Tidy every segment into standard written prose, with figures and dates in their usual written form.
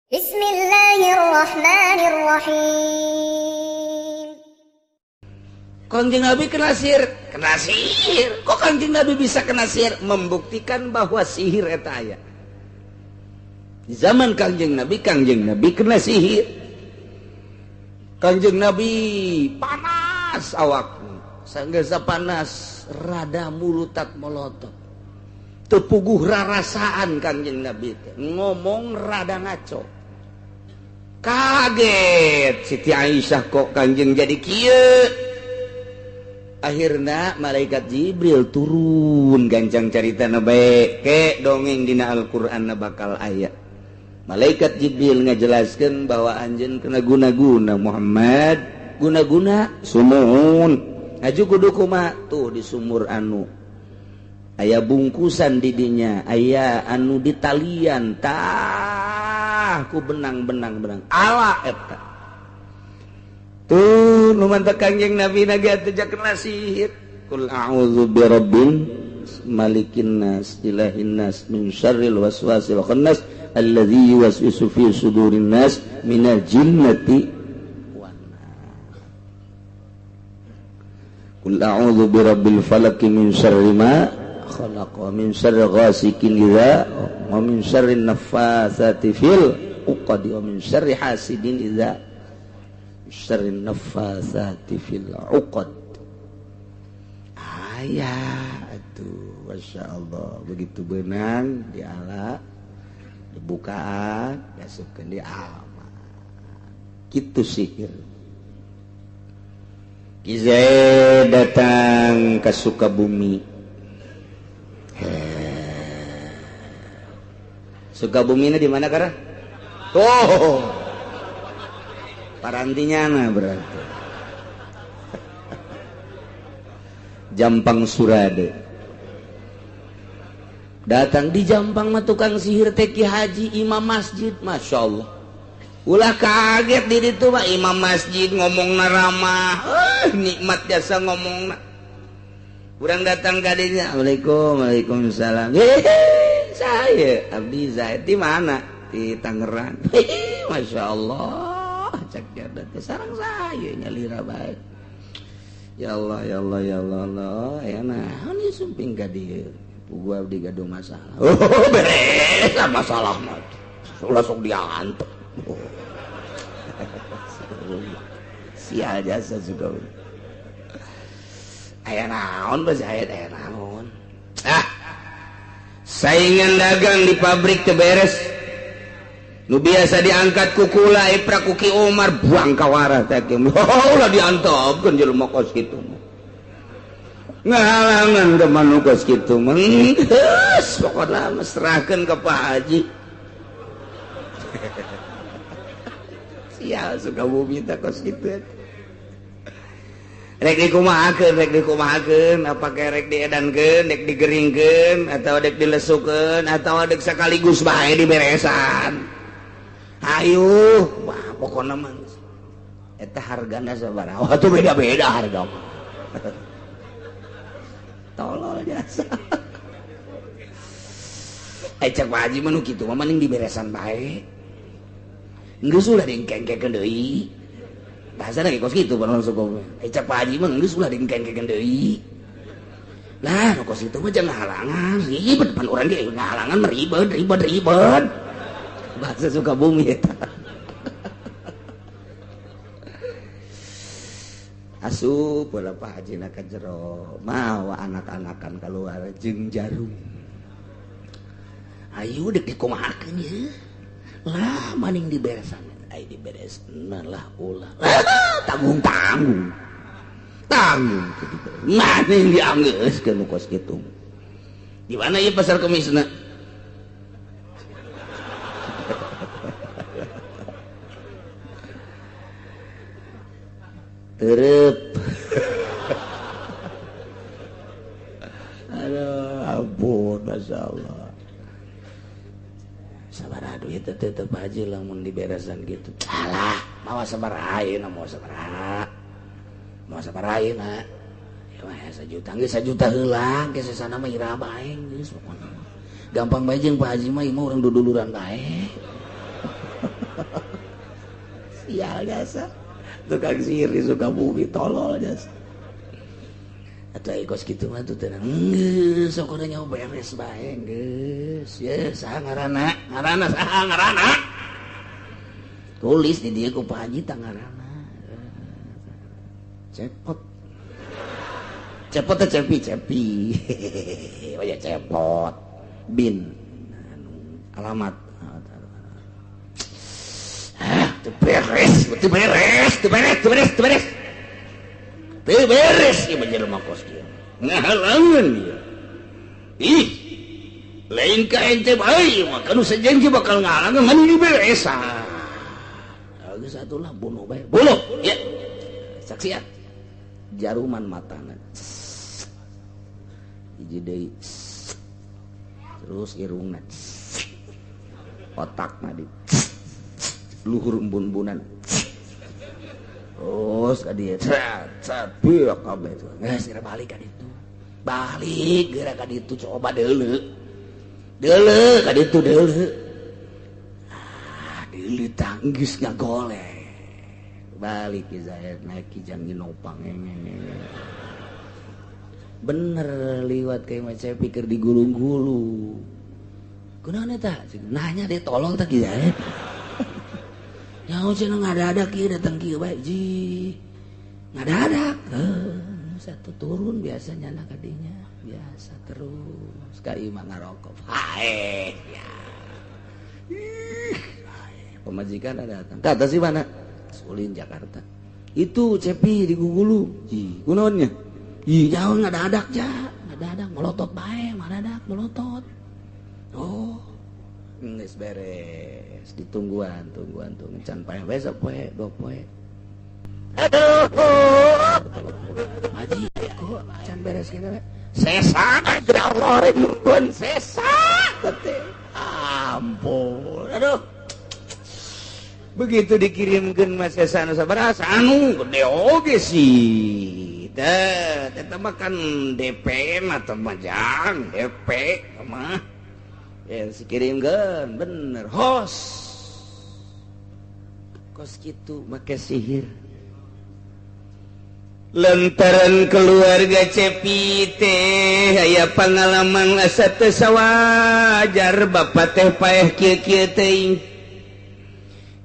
Bismillahirrahmanirrahim. Kangjeng Nabi kena sihir, kena sihir. Kok Kangjeng Nabi bisa kena sihir? Membuktikan bahwa sihir eta aya. Di zaman Kangjeng Nabi kena sihir. Kangjeng Nabi panas awak, sanggeusa panas, rada mulutak molotot. Teu puguh rarasaan Kangjeng Nabi teh, ngomong rada ngaco. Kaget Siti Aisyah kok Kangjeng jadi kieu. Akhirna malaikat Jibril turun gancang carita na bae ke dongeng dina Al-Qur'an na bakal aya. Malaikat Jibril ngajelaskeun bahwa anjeun kena guna-guna Muhammad, guna-guna sumuhun. Aju kudu kumaha tuh di sumur anu aya bungkusan di dinya, aya anu ditalian tah ku benang-benang benang ala eta. Tuh nu mantak Kangjeng Nabi naga teu kena sihir. Qul a'udzu birabbin malikin nas ilahin nas min syarril waswasil khannas alladzi yuwaswisu fi sudurin nas minal jinnati wan nas. Qul a'udzu birabbil falaq min syarri ma khalaq wa min syarri ghasikin idza wa min syarrin naffatsati fil 'uqad wa min syarri hasidin idza syarrin naffatsati fil 'uqad. Aya atuh, Masya Allah, begitu benang diala dibukaan diasupkeun di aman. Kitu sihir. Ki Zaid datang ke Sukabumi. Sukabumi ini di mana kara? Tuh. Parantinya nah berarti. Jampang Surade. Datang di Jampang mah tukang sihir teh Ki Haji imam masjid, Masya Allah. Ulah kaget di ditu mah imam masjid ngomongna ramah, nikmat jasa ngomongna. Urang datang ka dinya, Assalamualaikum, waalaikumsalam. Hehe, saya Abdi Zaid di mana? Di Tangerang. Hehe, Masya Allah. Cak jada teh sareng saya nyalira bae. Ya Allah, ya Allah, ya Allah, Allah. Ya nah, ini sumping ka dieu. Pugu abdi gaduh masalah. Oh, beres masalah mah. Langsung diantep. Oh. Sial jasa juga. Aya naon Pak Zaid, aya naon. Ah. Saingan dagang di pabrik teu beres. Nu biasa diangkat ku kula iprak ku Ki Umar buang kawara teh. Oh, ulah diantepkeun jelema kos kitu. Ngahalangan ke manu kos kitu mah. Geus pokona mah serahkeun ka Pak Haji. Sial Sukabumi teh kos kitu. Rek dikumahakeun, rek dikumahakeun, apakah rek diedankeun, rek digeringkeun atau rek dilesukeun atau rek sekaligus bae diberesan. Ayo, wah pokona mah eta hargana sabaraha? Wah, tuh beda-beda harga mah. Tolol jasa. Cek Pak Haji mah nu kitu mah mending diberesan bae. Geus ulah diengkengkeun deui. Bahasa lagi kos kitu pan langsung goblok. Cek Pak Haji mah geus ulah diengkengkeun deui. Lah, nu kos kitu mah jangan halangan, ribet pan urang ge ngahalangan mah ribet, ribet, ribet. Bahasa Sukabumi eta. Asup bola Pak Haji na ka jero, mawa anak-anakan keluar jeung jarum. Ayo dek dikumahakeun ye. Lah maning diberesan. Ai diberesna lah ulah. Tanggung-tanggung. Tanggung maning dianggeuskeun nu kos kitu. Di mana ieu pasar Kemisna? Terep. Aduh, ampun, Masya Allah. Sabaraha duit tetep aja lamun diberesan gitu. Alah, mawa sabaraha ayeuna, mawa sabaraha. Mawa sabaraha ayeuna. Ya mah sajuta, geus sajuta heula, ke sesana mah ira bae geus pokona. Gampang bae jeung Pak Haji mah ieu mah urang duduluran bae. Sial jasa. Tukang sihir di Sukabumi tolol jasa. Atau kos kitu mah tuh tenang. Geus sok udah nyawa beres bae geus. Ye saha ngaranna? Ngaranna saha ngaranna? Tulis di dieu ku Pak Haji tah ngaranna. Cepot. Cepot teh Cepi, Cepi. Oh ya Cepot. Bin. Alamat. Ah, teu beres, teu beres, teu beres, teu beres, teu beres. Teu beres ieu mah jelema kos kieu. Ngahalangan ieu. Ih. Lain ka ente bae mah kanu sejen bakal ngahalangan ngan diberesan. Geus atulah bunuh bae. Bunuh. Ya. Saksian. Jaruman matana. Hiji deui. Terus irungna. Otakna di luhur embun-embunan. Terus ka dieu cat cat beak kabeh. Geus geura balik ka ditu. Balik geura ka ditu coba deuleu. Deuleu ka ditu deuleu. Ah, deuleu tanggeus ngagoleh. Balik ki Zaid naik kijang nopang. Bener liwat kayak macam pikir digulung-gulung. Kunaon eta? Nanya deh tolong tah ki Zaid. Nyaho cenah ngadadak kieu datang kieu bae ji. Ngadadak. Satu turun biasanya anak kadinya. Biasa terus ka imah ngarokok. Hae ya. Ih, hae. Pemajikan ada datang. Kata sih mana? Sulin Jakarta. Itu Cepi di Gugulu. Ji, kunaonnya? Ih, jauh ngadadak ja. Ngadadak melotot bae, ngadadak melotot. Oh. Geus beres, ditungguan, tungguan, tungguan. Can paeh besok poe, dua poe. Aduh. Haji kok can beres kieu we. Sesa ya Allah rek nungguan sesa teh. Ampun. Aduh. Begitu dikirimkeun mas sesa nu sabaraha anu gede oge sih. Teh eta mah kan DP mah teh mah jang, DP mah. Ya dikirimkeun bener hos. Kos kitu make sihir. Lantaran keluarga Cepi teh aya pengalaman asa teu sawajar bapak teh paeh kieu-kieu teuing.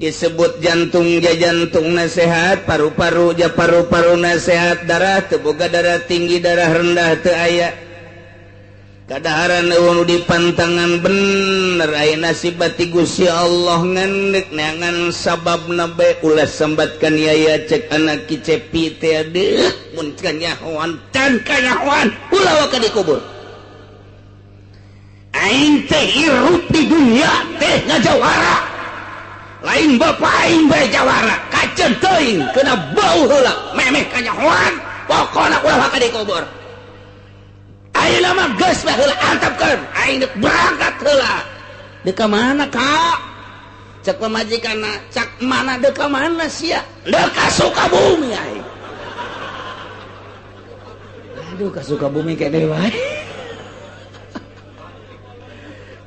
Disebut jantung ja jantungna sehat, paru-paru ja paru-paruna sehat, darah teu boga darah tinggi, darah rendah teu aya. Kadaharan eueuh di pantangan bener aya nasib bati Gusti Allah ngan deuk neangan sababna bae ulah sambatkan yaya cek anak Ki Cepi teh deuk mun kanyahoan can kanyahoan ulah waka dikubur. Aing teh hirup di dunia teh ngajawara. Lain bapak aing bae jawara kaceun teuing kena bau heula memeh kanyahoan pokona ulah waka dikubur. Ayeuna mah geus bae heula antepkeun aing deuk berangkat heula. Deuk ka mana ka? Cek pamajikanna, cak mana deuk ka mana sia? Deuk ka Sukabumi aing. Aduh ka Sukabumi kene wae.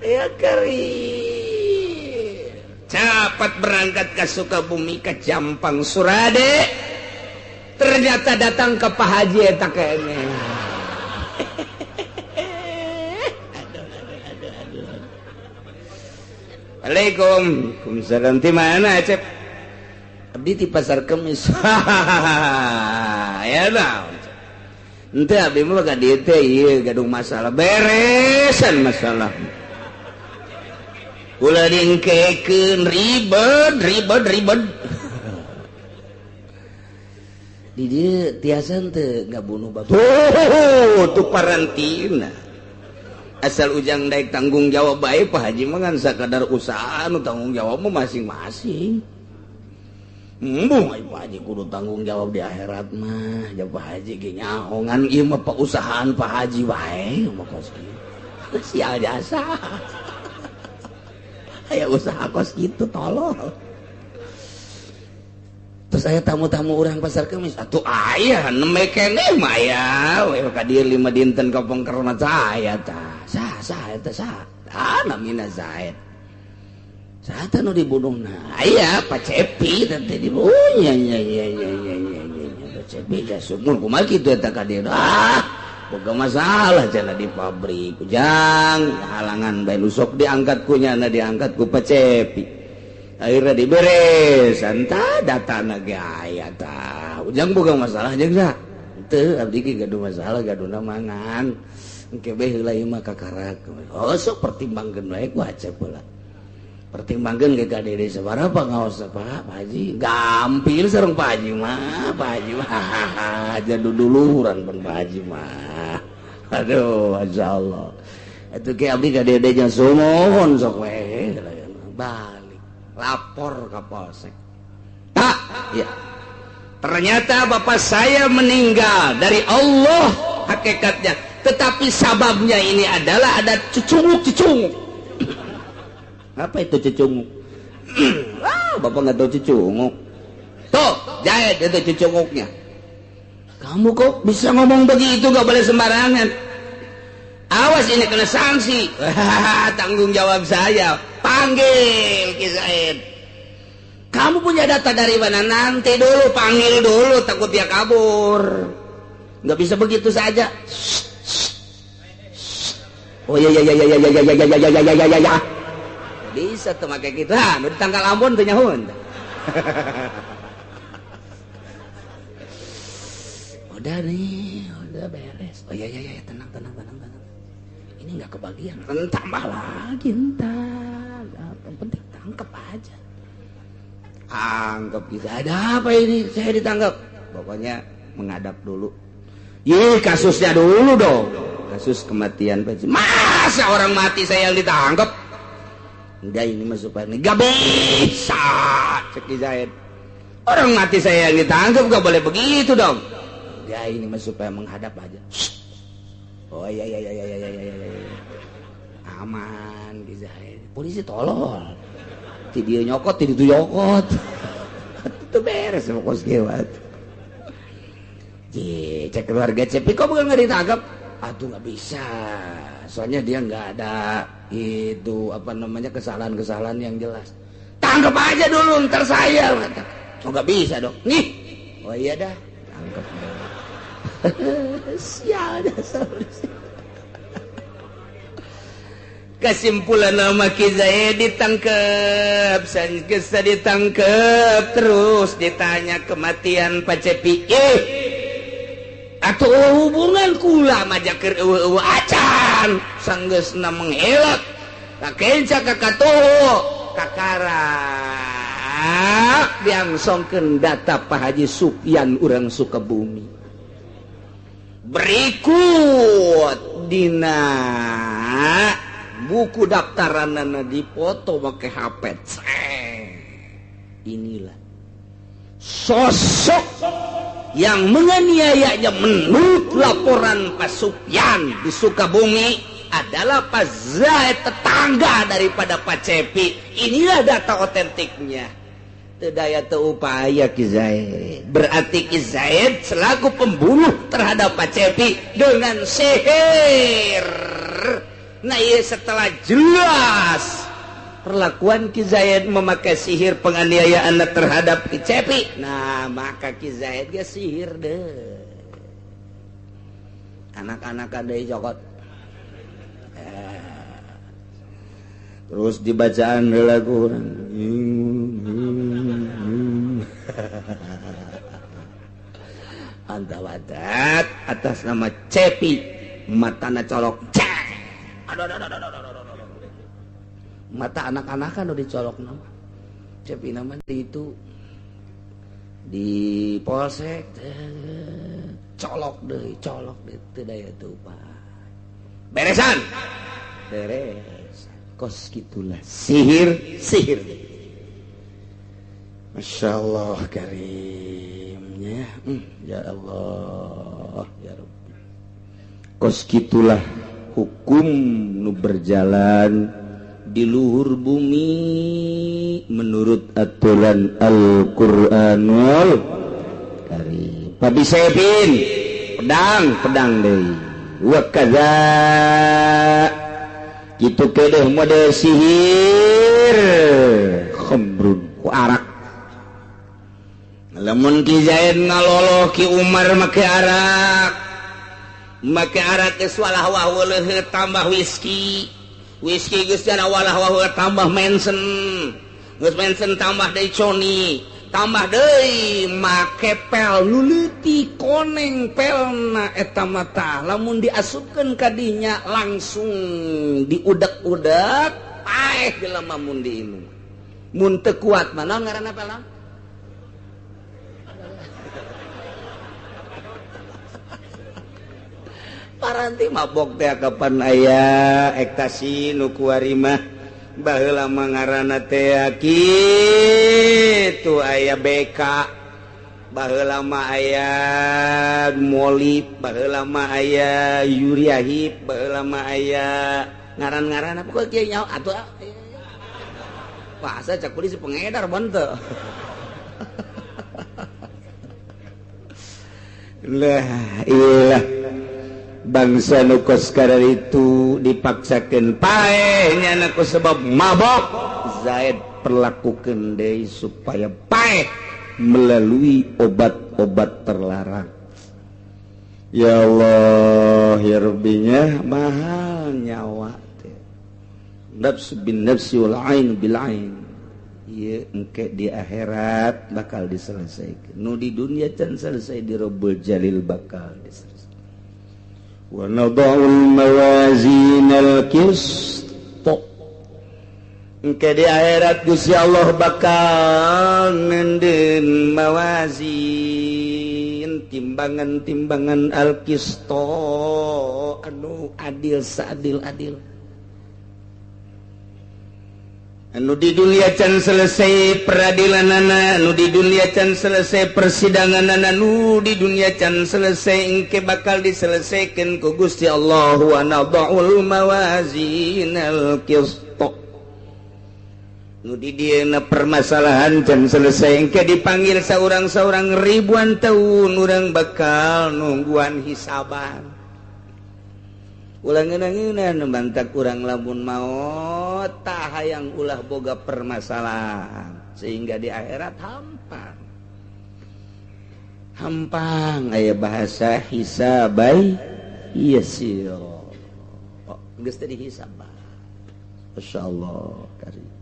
Ya keri. Cepat berangkat ke Sukabumi ke Jampang Surade. Ternyata datang ke Pak Haji eta kene. Assalamualaikum. Waalaikumsalam. Di mana, Cep? Abdi di Pasar Kemis. Ya naon. Ente abdi mah ka dieu teh ieu gadung masalah. Beresan masalah. Ulah diengkekeun ribet, ribet, ribet. Di dieu tiasa teu ngabunuh bapak. Oh, tuh parantina. Asal ujang daek tanggung jawab bae Pak Haji mah ngan sakadar usaha nu tanggung jawab mah masing-masing. Embung ai Pak Haji kudu tanggung jawab di akhirat mah. Ja Pak Haji ge nyaho ngan ieu mah pausahaan Pak Haji wae mah kos kieu. Sial jasa. Aya usaha kos kitu tolol. Terus aya tamu-tamu urang Pasar Kemis atuh aya nembe keneh mah aya we ka dieu 5 dinten ka pongkerna saya tah. Sah sah eta sah. Ah namina Zaid. Saha nu dibunuhna? Aya Pak Cepi teh dibunuh. Nya nya nya nya nya nya. Pak Cepi ja sumur kumaha kitu eta ka dieu. Ah, boga masalah cenah di pabrik. Ujang halangan bae nu sok diangkat ku nyana diangkat ku Pak Cepi. Akhirnya diberes, entah datana ge aya tah. Ujang boga masalah jeung saha? Teu abdi ge gaduh masalah gaduna mangan. Engke bae heula ieu mah kakarak. Oh sok pertimbangkeun bae ku Acep heula. Pertimbangkeun ke ka diri sabaraha ngaos Pak Haji. Gampil sareng Pak Haji mah, Pak Haji mah aja duduluran pan Pak Haji mah. Aduh, masyaallah. Atuh ke abdi ka dede nya sumuhun sok we balik lapor ka polsek. Tak, ya. Ternyata bapak saya meninggal dari Allah hakikatnya, tetapi sababnya ini adalah ada cucunguk-cucunguk. Apa itu cucunguk? Ah, bapak nggak tahu cucunguk. Tuh, jahit itu cucunguknya. Kamu kok bisa ngomong begitu, nggak boleh sembarangan. Awas ini kena sanksi. Tanggung jawab saya. Panggil Ki Zaid. Kamu punya data dari mana? Nanti dulu, panggil dulu, takut dia kabur. Nggak bisa begitu saja. Oh iya iya iya iya iya iya iya iya iya iya iya. Bisa tuh make gitu. Ah, nu ditangkal Ambon teu nyahoeun. Udah nih, udah beres. Oh iya iya iya, tenang tenang tenang tenang. Ini nggak kebagian. Tambah lagi entar. Yang penting tangkap aja. Anggap bisa ada apa ini? Saya ditangkap. Pokoknya menghadap dulu. Ye, kasusnya dulu dong. Kasus kematian Pak. Masa orang mati saya yang ditangkap? Enggak, ini masuk Pak. Enggak bisa, cek Zaid. Orang mati saya yang ditangkap, enggak boleh begitu dong. Enggak, ini masuk supaya menghadap aja. Oh iya iya iya iya iya iya. Aman Ki Zaid. Polisi tolol. Ti dia nyokot, ti ditu nyokot. Itu beres sama kos gewat. Cek keluarga Cepi kok bukan nggak ditangkap? Aduh nggak bisa, soalnya dia nggak ada itu apa namanya kesalahan-kesalahan yang jelas. Tangkap aja dulu, ntar saya. Oh nggak bisa dong. Nih, oh iya dah, tangkap. Sial dasar. Kesimpulan nama Ki Zaid ditangkep, sanggeus ditangkep, terus ditanya kematian Pak Cepi. Atau hubungan kula mah keur eueuh acan, sanggeusna mengelak. Kakenca ka katuhu, kakarak diangsongkeun data Pak Haji Supyan urang Sukabumi. Berikut dina buku daftaranana dipoto make HP. Inilah sosok yang menganiayanya menurut laporan Pak Supyan di Sukabumi adalah Pak Zaid, tetangga daripada Pak Cepi. Inilah data otentiknya. Teu daya teu upaya Ki Zaid. Berarti Ki Zaid selaku pembunuh terhadap Pak Cepi dengan sihir. Nah, iya setelah jelas perlakuan Ki Zaid memakai sihir penganiayaan terhadap Ki Cepi, nah maka Ki Zaid ge sihir deh. Anak-anak deui cokot. Terus dibacaan heula ku urang. Antawadat atas nama Cepi matana colok. Aduh, aduh, aduh, aduh, aduh, aduh. Mata anak-anak kan udah dicolok nama Cepi nama itu di polsek colok deh teu daya teu upaya. Beresan beres kos gitulah sihir sihir. Masya Allah karimnya, ya Allah ya Rabbi. Kos gitulah hukum nu berjalan di luhur bumi menurut aturan Al-Qur'anul Karim. Pabisepin pedang pedang deui wa kaza kitu kedeh model sihir. Dimaisir khamrun ku arak. Lamun Ki Zaid ngaloloh Ki Umar make arak. Make arak geus walah wah weuleuh tambah whisky. Whisky geus jana walah wah tambah Manson. Geus Manson tambah deui Coni. Tambah deui make pel nu leutik koneng pelna eta mah tah. Lamun diasupkeun ka dinya langsung diudek-udek paeh jelema mun diinum. Mun teu kuat mah naon ngaranna pelna? Paranti mabok teh kapan aya ektasi nu kuari mah baheula mah ngaranna teh kitu aya BK baheula mah aya Molip baheula mah aya Yuriahip baheula mah aya ngaran-ngaran apa kieu nyaho atuh wah asa cak polisi pengedar banteu. Lah ilah bangsa nu kos kadar itu dipaksakeun paeh nyana ku sebab mabok. Zaid perlakukeun deui supaya paeh melalui obat-obat terlarang. Ya Allah ya Rabbinya mahal nyawa teh. Nafsu bin nafsi wal ain bil ain. Ieu engke di akhirat bakal diselesaikan. Nu di dunia can selesai di Rabbul Jalil bakal diselesaikan. Wa nadha'ul mawazinal qist. Engke di akhirat Gusti Allah bakal ngendeun mawazin timbangan-timbangan al-qist anu adil seadil-adil. Anu di dunia can selesai peradilanana, anu di dunia can selesai persidanganana, anu di dunia can selesai engke bakal diselesaikan ku Gusti Allah. Wa nadha'ul mawazinal qist. Nu di dieuna permasalahan can selesai engke dipanggil saurang-saurang ribuan tahun urang bakal nungguan hisaban. Ulah ngeunah-ngeunah mantak urang lamun maot tah hayang ulah boga permasalahan sehingga di akhirat hampang. Hampang aya bahasa hisabai yasir. Oh, geus teh dihisab. Masyaallah karim.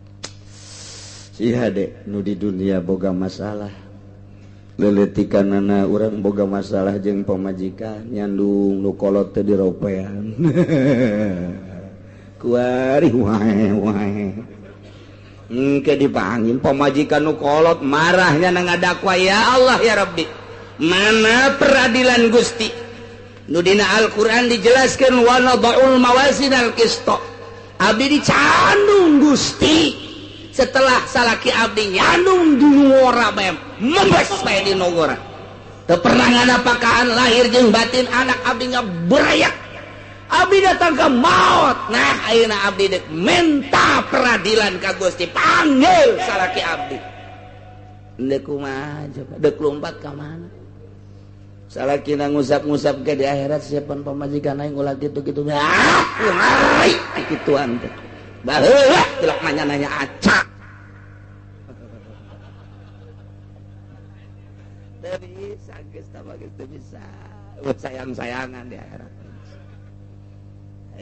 Sia dek nu di dunia boga masalah. Leletikanana urang boga masalah jeung pamajikan nyandung nu kolot teh diropean. Kuari wae wae. Engke dipanggil pamajikan nu kolot marahnya na ngadakwa ya Allah ya Rabbi. Mana peradilan Gusti? Nu dina Al-Qur'an dijelaskeun wa nadha'ul mawazinal qist. Abdi dicandung Gusti. Setelah salaki abdi nyandung di ngora bae membes bae di nogora. Teu pernah nganapakaan lahir jeung batin anak abdi ngaberayak. Abdi datang ke maut. Nah ayeuna abdi deuk minta peradilan ka Gusti, panggil salaki abdi. Deuk kumaha coba? Deuk lompat ka mana? Salakina ngusap-ngusap ke di akhirat siapan pamajikan aing ulah kitu-kitu. Ah, ngari kituan teh. Baheula tilak nanya-nanya acak. Teu bisa geus tah geus teu bisa. Sayang-sayangan di akhirat.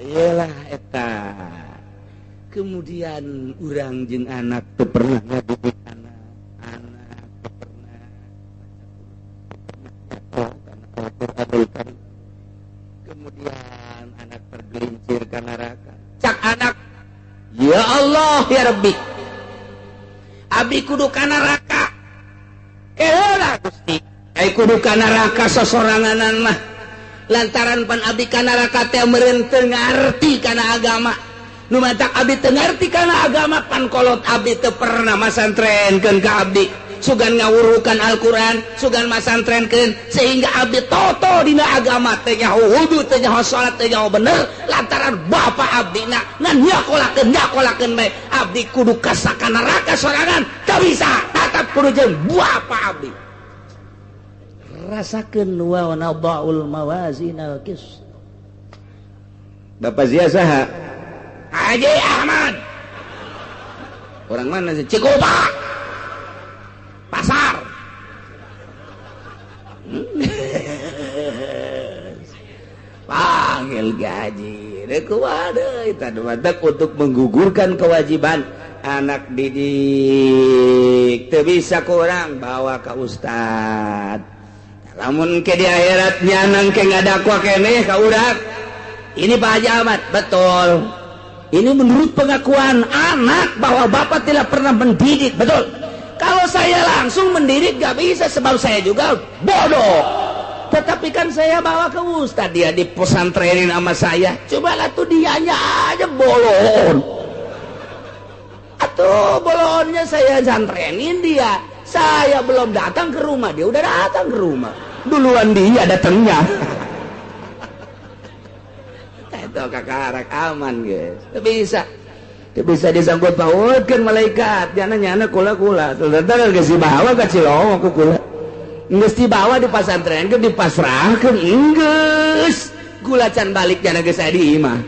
Iyalah eta. Kemudian urang jeung anak teu pernah ngadidik anak. Anak teu pernah Al-Qur'anul Karim. Kemudian anak tergelincir ke neraka. Cak anak, ya Allah ya Rabbi, abi kudu ka neraka. Keheula Gusti, ai kudu ka neraka sosoranganan mah. Lantaran pan abi ka neraka teh meureun teu ngarti kana agama. Nu matak abi teu ngarti kana agama pan kolot abi teu pernah masantrenkeun ka abdi. Sugan ngawurukan Al-Qur'an, sugan masantrenkeun sehingga abdi toto dina agama teh nyaho wudu, teh nyaho salat, teh nyaho bener lantaran bapa abdi na ngan nyakolakeun bae abdi kudu kasaka neraka sorangan teu bisa tetep kudu jeung bapa abdi. Rasakeun wa nadha'ul mawazinal qist. Bapak Zia saha? Haji Ahmad. Orang mana sih? Cikupa. Pasar. Panggil gaji. Untuk menggugurkan kewajiban anak didik teu bisa kurang bawa ke ustad. Lamun ke di akhirat nyanang ke ngadakwa keneh ka urang. Ini Pak Haji Ahmad, betul. Ini menurut pengakuan anak bahwa bapak tidak pernah mendidik, betul. Kalau saya langsung mendidik gak bisa sebab saya juga bodoh. Tetapi kan saya bawa ke ustad, dia dipesantrenin sama saya. Cobalah tuh dianya aja bolon. Atau bolonnya saya santrenin dia. Saya belum datang ke rumah, dia udah datang ke rumah. Duluan dia datangnya. Itu kakarak aman, guys. Itu bisa. Itu bisa disangkut pautkeun malaikat. Nyana-nyana kula-kula. Ternyata geus dibawa ka Cilongok ku kula. Geus dibawa di pasantren ke dipasrahkeun enggeus. Gula can balik jana geus aya di imah.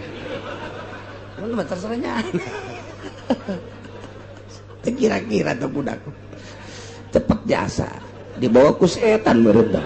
Mun mah terserahnya. Kira-kira tuh budak. Cepet jasa. Dibawa ku setan meureun.